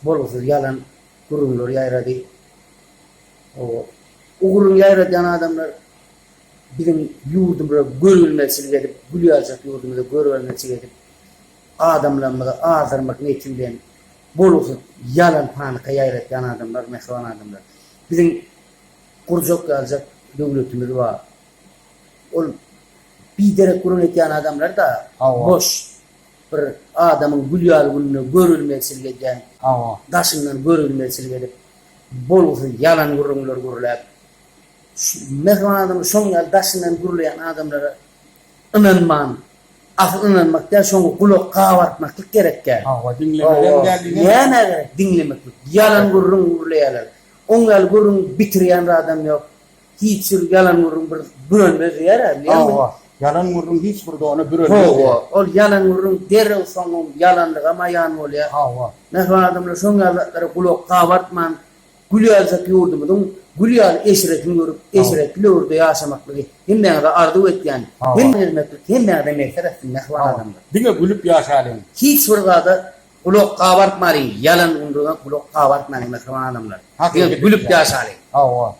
Bolgusyz ýalan gürrüňler ýaýrady. O gürrüň ýaýradýan adamlar biziň ýurdumyza görülmezçilik edip, gül ýaljak ýurdumyza görülmezçilik edip, adamlarymyzy azdyrmak niýeti bilen bolgusyz ýalan panika ýaýratýan adamlar, mähriban adamlar. Biziň gurjak ýaljak döwletimiz bar. Ol biderek gürrüň edýän adamlar-da boş. Bir adamyň gül ýaly gününe görülmezçilik edýän, daşyndan görülmezçilik edip, bolgusyz ýalan gürrüňler gürläp, mähriban adamlar şoň ýaly daşyndan gürleýän adamlara ynanman, asyl ynanmak däl, şoňa gulak gabartmaklyk gerek däl. Hawa, diňlemelem däl diýseň. Nämä gerek diňlemeklik? Ýalan gürrüň gürleýärler. Oň ýaly gürrüň bitirýän bir adam ýok. Hiç bir ýalan gürrüň bir bürenmez diýýär-ä, bilýäňmi? Hawa, ýalan gürrüň hiç bir dona bürenmez diýýär. Hawa, ol ýalan gürrüň derrew soňam ýalanlygam aýan bolýar. Hawa. Mähriban adamlar, şoň ýaly zatlara gulak gabartman, gül ýaljak ýurdumyzyň gül ýaly eşretini görüp, eşretli döwürde ýaşamaklygy hemmäňize arzuw etýän. Hawa. Gezmeklik hemmäňize miýesser etsin, mähriban adamlar. Diňe gülüp ýaşalyň. Hiç bir zada gulak gabartmalyň, ýalan gürrüňe gulak gabartmalyň, mähriban adamlar. Diňe gülüp ýaşalyň. Hawa.